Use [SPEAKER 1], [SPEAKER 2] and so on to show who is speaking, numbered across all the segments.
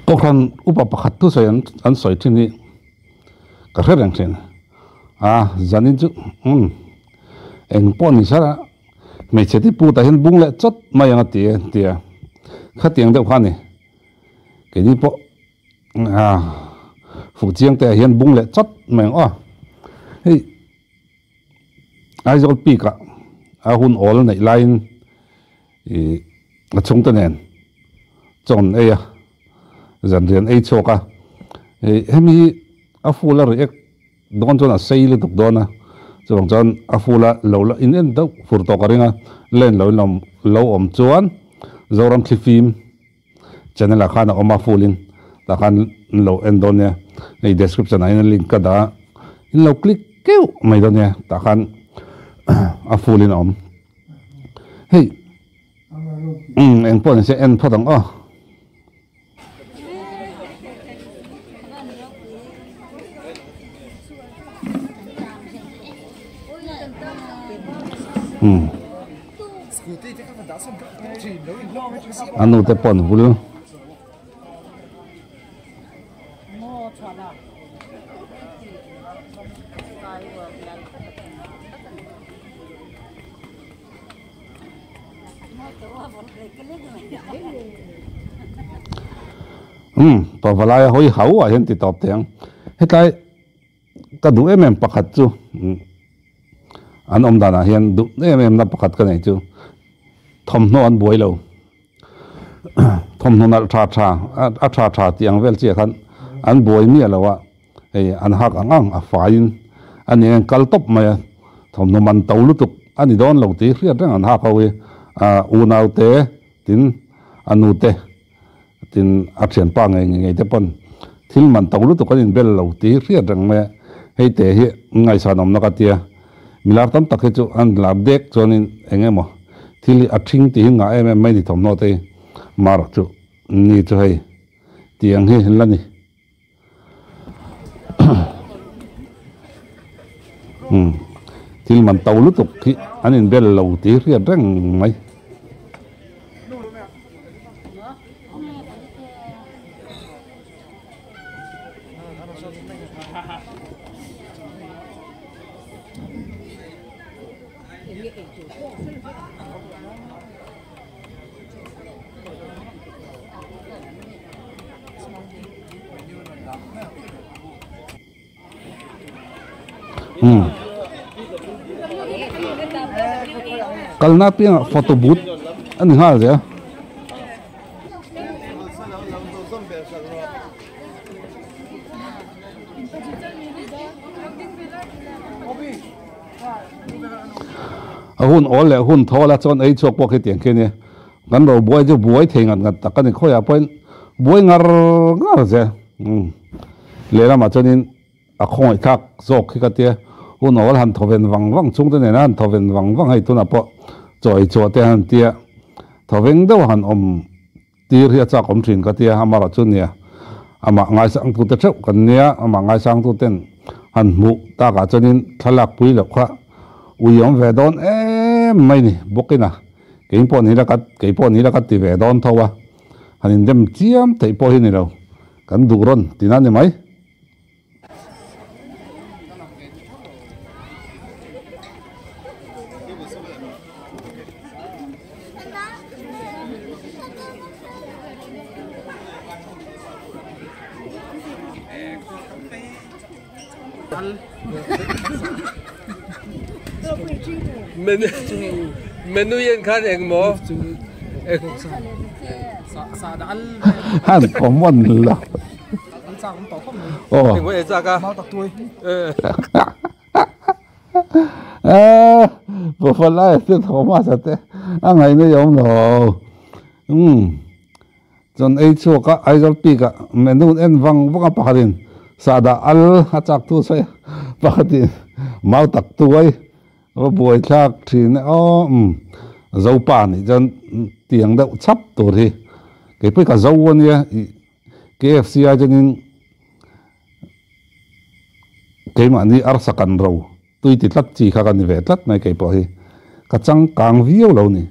[SPEAKER 1] Kohhran upa pakhat thusawi an an sawi thin hi ka hre reng thin a, zanin chu umm eng pawh ni sar a, hmeichhe te putah hian bung leh chawt mai ang a ti a ti a, khatiang deuh kha a ni. Keini pawh ah fuh chiang te ah hian bung leh chawt mai ang aw. Hei Aizawl peak ah a hun awl neih laiin ih a chhungte nen chawn ei a, zanrian ei chhuak a, ih hemi hi a full a react dawn chuan a sei lutuk dawn a, chuvang chuan a full a lo la in en deuh fur tawh ka ring a, lane lo in lo awm chuan Zoram thlifim channel ah khan a awm a full in tah khan in lo en dawn nia hei description ah hian link ka dah a in lo click keuh mai dawn nia tah khan a full in a awm hei umm eng pawh ni se en phawt ang aw. Umm a nu te pawh an vul. Umm pavalai a hawi hau ah hian ti tawp teh ang hetlai ka duh em em pakhat chu an awm danah hian duh em em na pakhat ka neih chu thawmhnaw an buai lo thawmhnaw nalh tha tha a tha tha tih ang vel chiah khan an buai miah lo a hei an hak ang ang a faiin a ni ang kal tawp mai a thawmhnaw man to lutuk a ni dawn lo tih hriat reng an hak ho hi ah unau te tin a nu te Tin, a thianpa ngei ngei te pawn thil man to lutuk an inbel lo tih hi hriat reng mai a, hei te hi ngaihsan awmna ka tia. Milar tam tak hi chu an lar dek chuanin eng emaw thil hi a thing tih hi ngah em em mai ni thawmhnaw te hi mar chu ni chu hei tiang hi la ni. Umm thil man to lutuk hi an inbel lo tih hi hriat reng mai. Umm kalna apiangah photo booth a ni nghal zel. A hun awl leh hun thawl a chuan ei chhuak pawh khi tiang khi a nia. Kan ro buai chu buai thei ngat ngat tak a ni khawiah pawhin buai ngar ngar zel. Umm lehlamah chuanin a khawngaih thlak zawk khi ka tia hun awl han thaw ven vang vang chhungte nena han thaw ven vang vang hei tunah pawh chaw ei chhuah te han tia thaw veng deuh han awm tir hi a chak awm thin ka tia amarawh chu nia amah ngaisangtute theuh kan nia amah ngaisangtuten han hmuh takah chuanin thlalak pui loh kha ui awm ve dawn em mai ni bawkin a. Kei pawh ni la ka kei pawh ni la ka ti ve dawn tho a, han indem chiam theih pawh hi ni lo, kan duh rawn ti na ni mai.
[SPEAKER 2] Menu yen khan engmaw
[SPEAKER 1] Han common lo. Aw.
[SPEAKER 2] Engmaw ei chak a.
[SPEAKER 1] Buffalo te Thomas a te a ngaihna i awm lo. Umm. Chuan ei chhuak a Aizawl peak ah menu en vang vang a pakhatin sahdah al a chak thu sawi a pakhatin mau tak tuai va buai thlak thin e aw umm Zopa nih chuan tiang deuh chhap tur hi keipawh hi ka zo a nia ih KFC ai chuanin keimahni arsa kan ro tui ti tlat chi kha ka ni ve tlat mai keipawh hi ka changkang viau lo ni.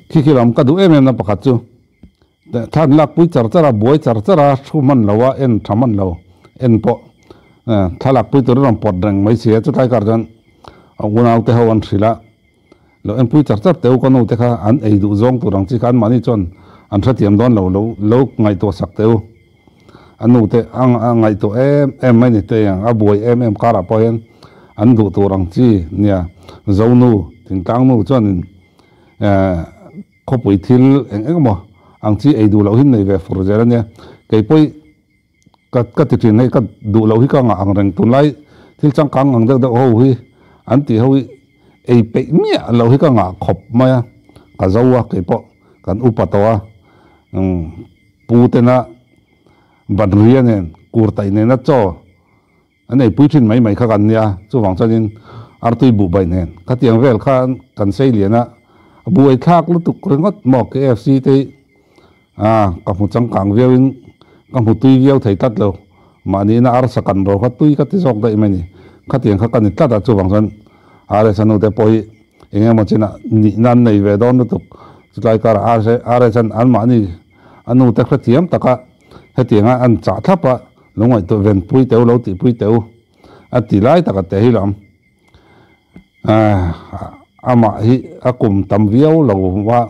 [SPEAKER 1] Khi khi lam ka duh em em na pakhat chu thlan lak pui char char a buai char char a thu hman lo a en tha hman lo en pawh thlalak pui tur a rawn pawt reng mai si a chutlai kar chuan a unau te ho an hrilh a lo en pui char char teu ka nu te kha an ei duh zawng tur ang chi kha an mahni chuan an hrethiam dawn lo lo lo ngaihtuah sak teu a nu te a ngaihtuah em em mai ni te ang a buai em em karah pawh hian an duh tur ang chi nia zonu thingtlang nu chuanin Khawpui thil eng eng emaw ang chi ei duh loh hi nei ve fur zel a nia. Kei pawh ka ka ti thin hei ka duh loh hi ka ngah ang reng tunlai thil changkang ang deuh deuh ho hi an tih ho hi ei peih miah loh hi ka ngah khawp mai a, ka zo a kei pawh kan upa tawh a pu tena banria nen kurtaih nena chaw An eipui thin mai mai kha kan nia, chuvang chuanin artui buh baih nen khatiang vel khan kan sei lian a, buai thlak lutuk ringawt maw KFC te hi a ka hmu changkang viauin ka hmu tui viau thei tlat lo, mahniina arsa kan ro kha tui ka ti zawk daih mai ni, khatiang kha ka ni tlat a, chuvang chuan RS anu te pawh hi eng emaw chinah nihna an nei ve dawn lutuk, chutlai karah RS an anmahni anu te hrethiam taka hetianga an chah thlap a. Lo ngaihtuah ven pui teu, lo tih pui teu a ti lai tak a te hi lam. Amah hi a kum tam viau lo va,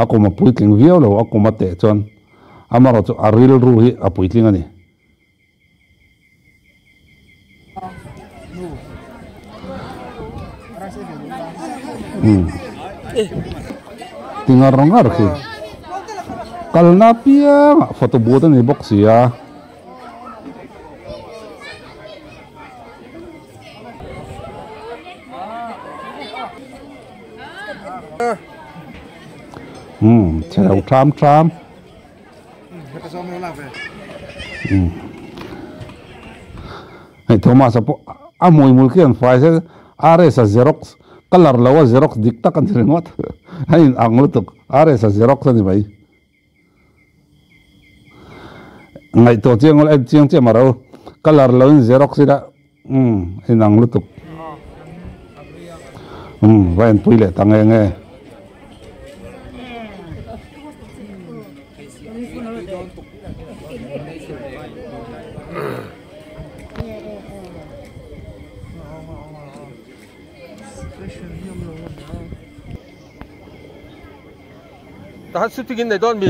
[SPEAKER 1] a kum a puitling viau lo, a kum a teh chuan amaherawh chu a rilru hi a puitling a ni. Ti ngar ngar khi. Kalna piangah photo booth a ni bawk si a. Umm chhe lo tham tham. Hei Thomas a pawh a hmui hmul khi an fai se RS a xerox colour lo a xerox dik tak a ni ringawt a in ang lutuk RS a xerox a ni mai. Ngaihtuah chiang ula en chiang chiah mah ro colour lo in xerox ila umm in ang lutuk umm va enpui leh ta nge nge.
[SPEAKER 2] Tahan shooting in nei dawn mi.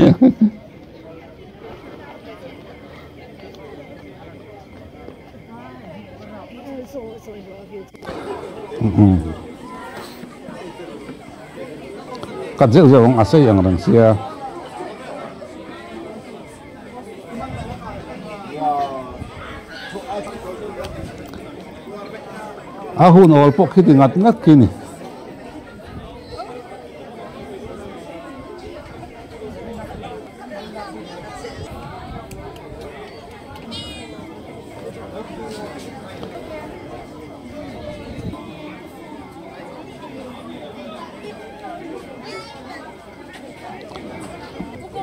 [SPEAKER 1] Ka zeuh zeuh ang a sei ang reng sia. A hun awl pawh khi ti ngat ngat khi ni.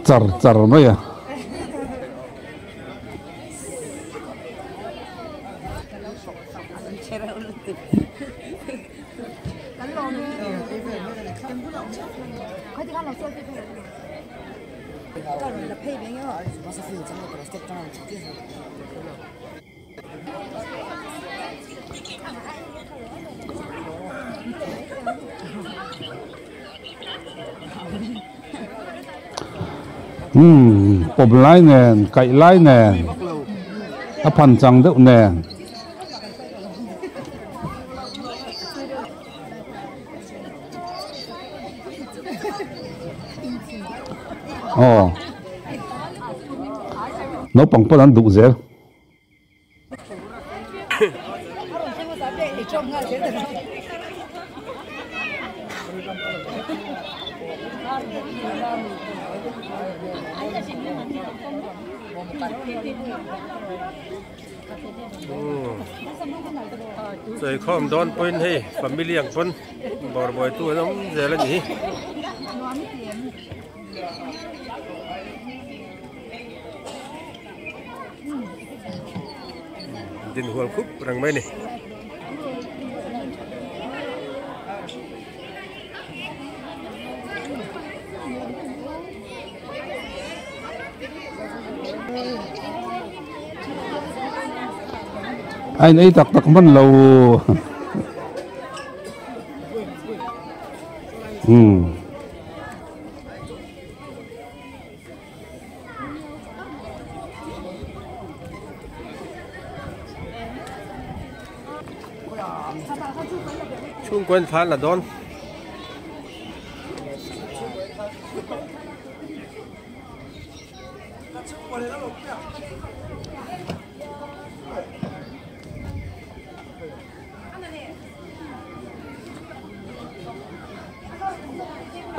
[SPEAKER 1] Char char mai a. Umm pawm lai nen kaih lai nen a phan chang deuh nen. Aw naupang pawn an duh zel.
[SPEAKER 2] Sawikhawm dawn pawhin hei family ang pawn bawr buaitu an awm zel a ni hi. Din hual khup reng mai a ni.
[SPEAKER 1] A in ei tak tak hman lo umm.
[SPEAKER 2] Chhungkaw in thla an la dawn.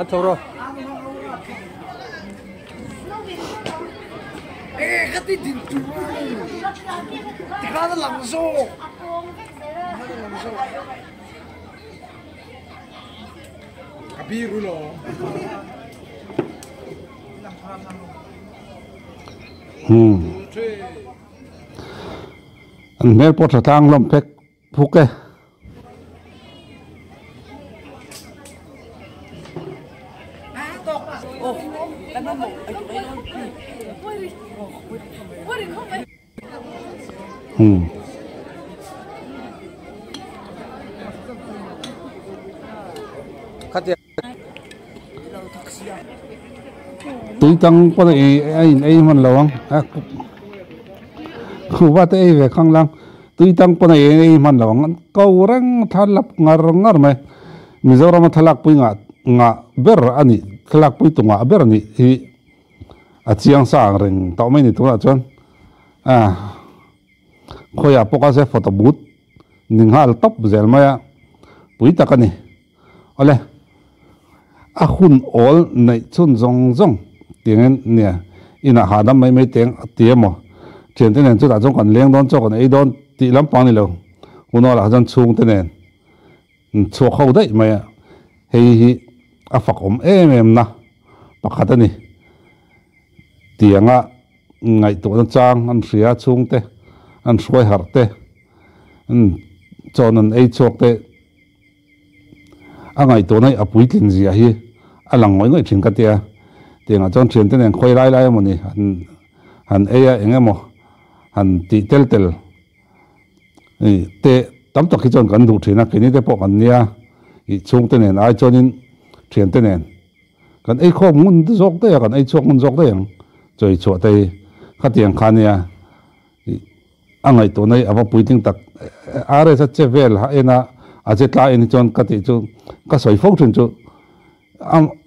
[SPEAKER 2] An tho rawh.
[SPEAKER 1] Hmm. An hmel pawh tha tlang hlawm phek phuk e. Hmm. Tui tang pawh ei a in ei hman lo ang a khuva te ei ve khang lang tui tang pawn a in ei hman lo ang an ko reng thlalak ngar ngar mai Mizoram a thlalak pui ngah ngah ber a nih thlalak pui tu ngah ber a nih hi a chiang sa ang reng tawh mai ni tunah chuan a khawiah pawh kha se photo booth ni nghal tawp zel mai a pui tak a ni. Awle, a hun awl neih chhun zawng zawng tiangin nia inah hahdam mai mai teng ti emaw thiante nen chutah chuan kan leng dawn chaw kan ei dawn tih lampang ni lo hun awlah chuan chhungte nen chhuak ho daih mai a, hei hi a fak awm em em na pakhat a ni tianga ngaihtuahna chang an hria chhungte an hruai harh te chawn an ei chhuak te. A ngaihtuahna hi a puitlin zia hi a lang ngawih ngawih thin ka tia. Tiangah chuan thiante nen khawi lai lai emawni han han ei a eng emaw han tih tel tel ih te tam tak hi chuan kan duh thin a, keini te pawh kan nia ih chhungte nen ai chuanin thiante nen kan ei khawm ngun zawk daih a, kan ei chhuak ngun zawk daih ang chawi chhuah te hi khatiang kha nia ih. A ngaihtuahna hi a va puitling tak. RS a che vel ha en a, a che tlai en hi chuan ka tih chu ka sawi fo thin chu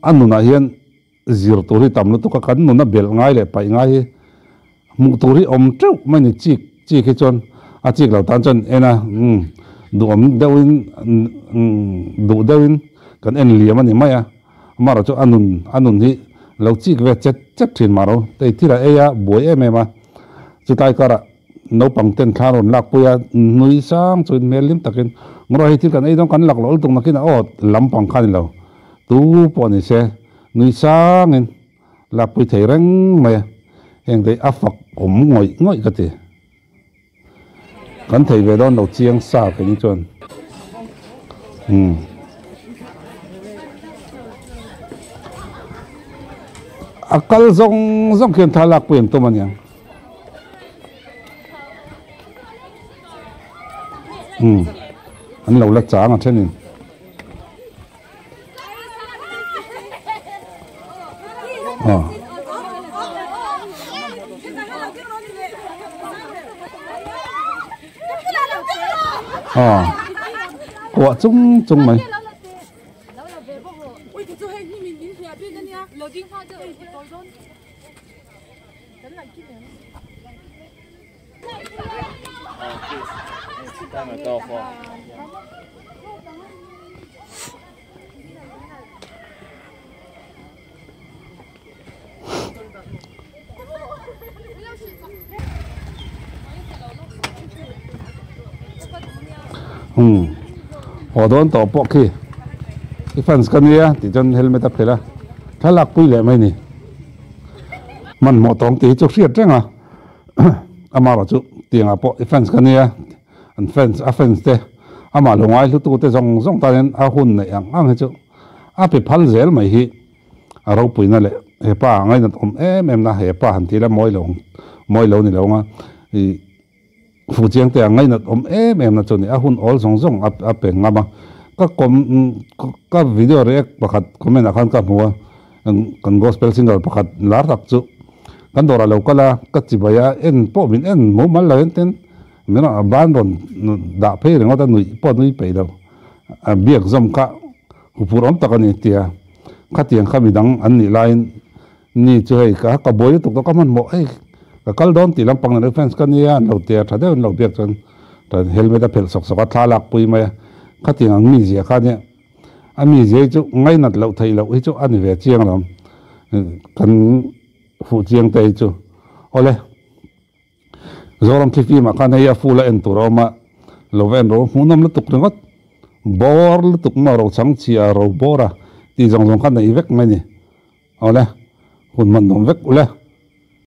[SPEAKER 1] a nunah hian zir tur hi tam lutuk a, kan nuna belh ngai leh paih ngai hi hmuh tur hi awm teuh mai ni chik chik hi chuan a chik lo tan chuan en a umm duhawm deuhin duh deuhin kan en liam a ni mai a, amaherawhchu chu a nun a nun hi lo chik ve chet chet thin mah ro tei thil a ei a buai em em a. Chutlai karah naupang ten thla rawn lak pui a, nui sang chuin hmel hlim takin Ngawrh hei thil kan ei dawn kan lak loh lutuk nakin a aw lampang kha a ni lo, tu pawh ni se nui sangin lak pui thei reng mai a, heng te hi a fak awm ngawih ngawih ka ti. Kan thei ve dawn lo chiang sa kei chuan umm. A kal zawng zawng khian thla lak pui an tum aniang. Umm an lo la chang a thenin. Aw. Aw kuah chung chung mai. Umm haw dawn tawh pawh khi i fans ka nia tih chuan helmet a phelh a, thlalak pui leh mai ni. Hmanhmawh tawng tih hi chu hriat reng a, amaherawh chu tiangah pawh i fans ka nia an fans a fans te amah lo ngai hlutu te zawng zawng tan hian a hun neih ang ang hi chu a pe phal zel mai hi a ropuina leh hepa a ngainat awm em em na hepa han tih la mawi lo mawi lo ni lo ang a ih Fu chiang te a ngainat awm em em na chu ni a hun awl zawng zawng a a pe ngam a ka kawm ka video react pakhat comment ah khan ka hmu a kan gospel singer pakhat lar tak chu kan dawrah lo kal a ka chibai a en pawh min en mumal lo en ten min rawn ban rawn dah phei ringawt a nuih pawh nui peih lo a biak zawm kha huphurh awm tak a ni tia khatiang kha midang an nih laiin Ni chu hei ka ka buai lutuk tawh ka hmanhmawh hei ka kal dawn tih lampang nen fans ka nia an lo tia tha deuhin lo biak chuan helmet a phelh sawk sawk a thla lak pui mai a khatiang ang mizia kha nia a mizia hi chu ngainat loh theih loh hi chu a ni ve chiang alawm kan fuh chiang te hi chu awle. Zoram thifimah khan hei a full a en tur a awm a, lo va en ro hmuhnawm lutuk ringawt, bawr lutuk maw ro chang chhia ro bawr a tih zawng zawng kha neih vek mai ni. Awle, hun hman nuam vek ule.